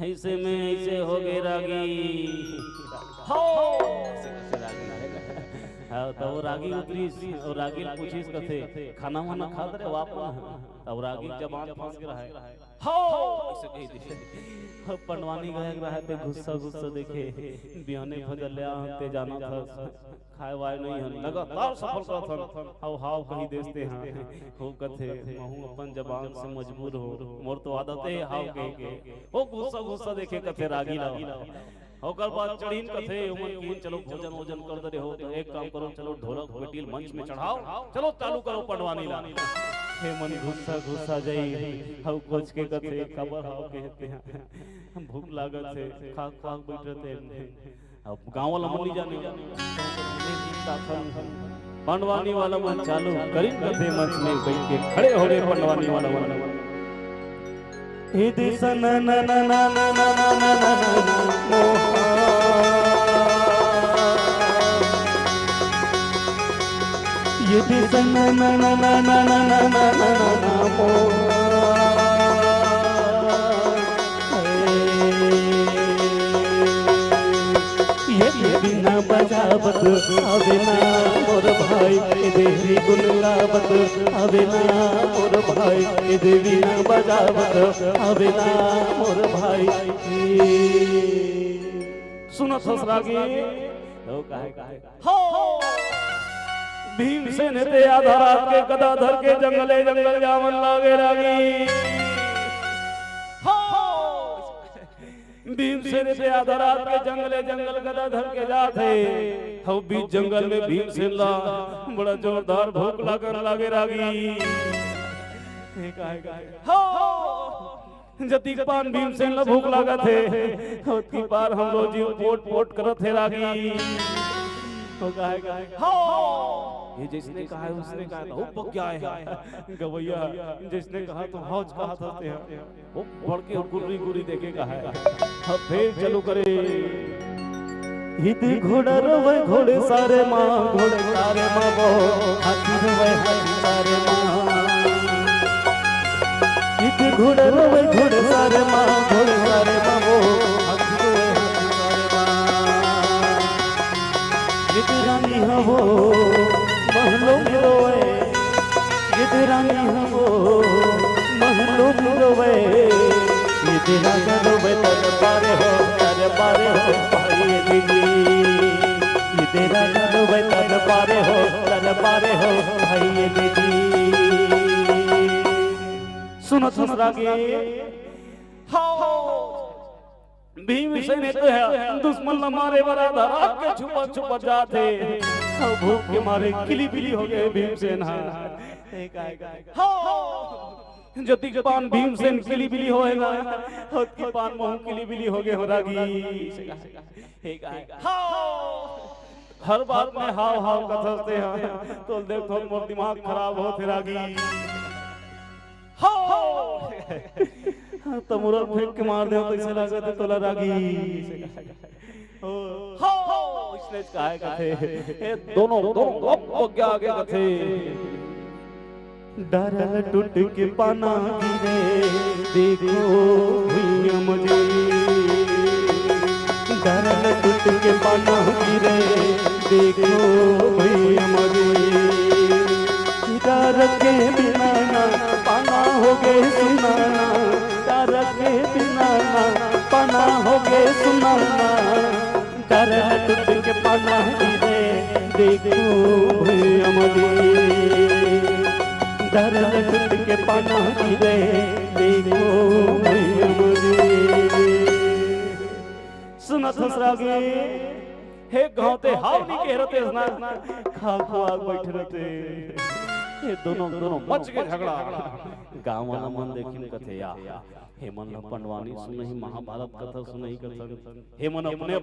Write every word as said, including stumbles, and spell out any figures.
ऐसे में ऐसे हो गए रागी। हो। ऐसे कैसे रागी? हाँ, तो वो रागी उतरिस, वो रागी ल पूछिस कथे, "खाना वाना खात रहे हो आप मन?" तब रागी जबान फंस के रहे। हो। ऐसे कही दिस। पंडवानी गायक रहे ते गुस्सा गुस्सा देखे, बिहाने फजल्या ते जाना था। खाए वाए नहीं हन, लगातार सफर करत हन। अउ हाव कही देस ते हाँ। हो कथे, "महूँ अपन जबान से मजबूर हो, मोर तो आदत हे हाव कहे के।" हो गुस्सा गुस्सा देखे कथे रागी ला। ओकर बाद चढ़ीन कथे, ओमन किहिन, "चलो भोजन वोजन कर दे रहे हो, तो एक काम करो, चलो ढोलक पेटी ल मंच में चढ़ाओ, चलो चालू करो पंडवानी ला।" हे मन गुस्सा गुस्सा जाई, हउ कोच के कथे, "काबर हाव कहे ते हाँ? भूख लागत हे, खाक खाक बैठ रहे थे।" अब गाँव वाला मन नहीं जाने। पंडवानी वाला मन चालू करिन कथे मंच में बैठ के खड़े हो गए पंडवानी वाला मन। इदि सन न न न न न मोहा। इदि सन न न न न मोहा। ये, ये बीना बजावत आवे ना मोर भाई, ये देहरी गुन गावत आवे ना मोर भाई, ये दे बीना बजावत आवे ना मोर भाई। सुनत हस रागी? तो काहे, काहे? हो! भीमसेन हे ते आधा रात के गदा धर के जंगले जंगल जावन लागे रागी। हो! भीमसेन हे ते आधा रात के जंगले जंगल गदा धर के जात हे। हउ बीच जंगल में भीमसेन ला बड़ा जोरदार भूख लागन लागे रागी। हे काय, काय? हो! जतिक पान भीमसेन ला भूख लागत हे, ओतकी पार हमरो जीव पोट पोट करत हे रागी। हो काय, काय? हो! ये जइसने कहा है, उसने कहा था, हो पक गया है। गवैया, जइसने कहा तो हौज कहा था ते। वो बढ़ के गुर्री गुर्री देखे कहा है। अब फिर चालू करे। हित घोड़ा रोवे घोड़े सारे माँ, घोड़े सारे माँ वो, हाथी रोवे हाथी सारे माँ। हित घोड़ा रोवे घोड़े सारे माँ, घोड़े सारे माँ वो, हाथी रोवे हाथी सारे माँ। हित रानी हवो महलों में रोवे, हित रानी हवो महलों में रोवे। ये तेरा रोवे तर पारे हो, तर पारे हो भाई दीदी। ये तेरा रोवे तर पारे हो, तर पारे हो भाई दीदी। सुनो, सुनो रागी। हाँ। भीमसेन हे ते ह दुश्मन ला मारे बर आधा रात के छुपा छुपा जात हे। अउ भूख के मारे किली बिली हो गए भीमसेन ह। हाँ। जतिक पान भीमसेन किली बिली होएगा, ओतकी पान महूँ किली बिली हो गए हो रागी। हे काय? हाँ। हर बात में हाव हाव कथस ते ह, तो देख थोर मोर दिमाग खराब होत हे रागी। हाँ। तमुरल फेंक के मार दे तो ऐसे लागत हे तोला रागी। हाँ। इसने काय कथे? ए दोनों, दोनों, दोनों आगे आगे कथे। डरल टूट के पाना गिरे, देखो भुइयां मजे। डरल टूट के पाना गिरे, देखो भुइयां मजे। डर के बिना ना पाना हो गए सुनाना, डर के बिना ना पाना हो गए सुनाना। डरल टूट के पाना गिरे, देखो भुइयां मजे। डरल टूट के पाना गिरे, देखो भुइयां मजे। सुनत हस रागी, हे गाँव ते हाव नहीं कह रहते ना, खा खुआ बैठ रहते। ये दोनों, दोनों मच के झगड़ा। गाँव वाला मन देखिन कथे, या, हे मन ला पंडवानी सुनही, महाभारत कथा सुनही कथे। हे मन अपने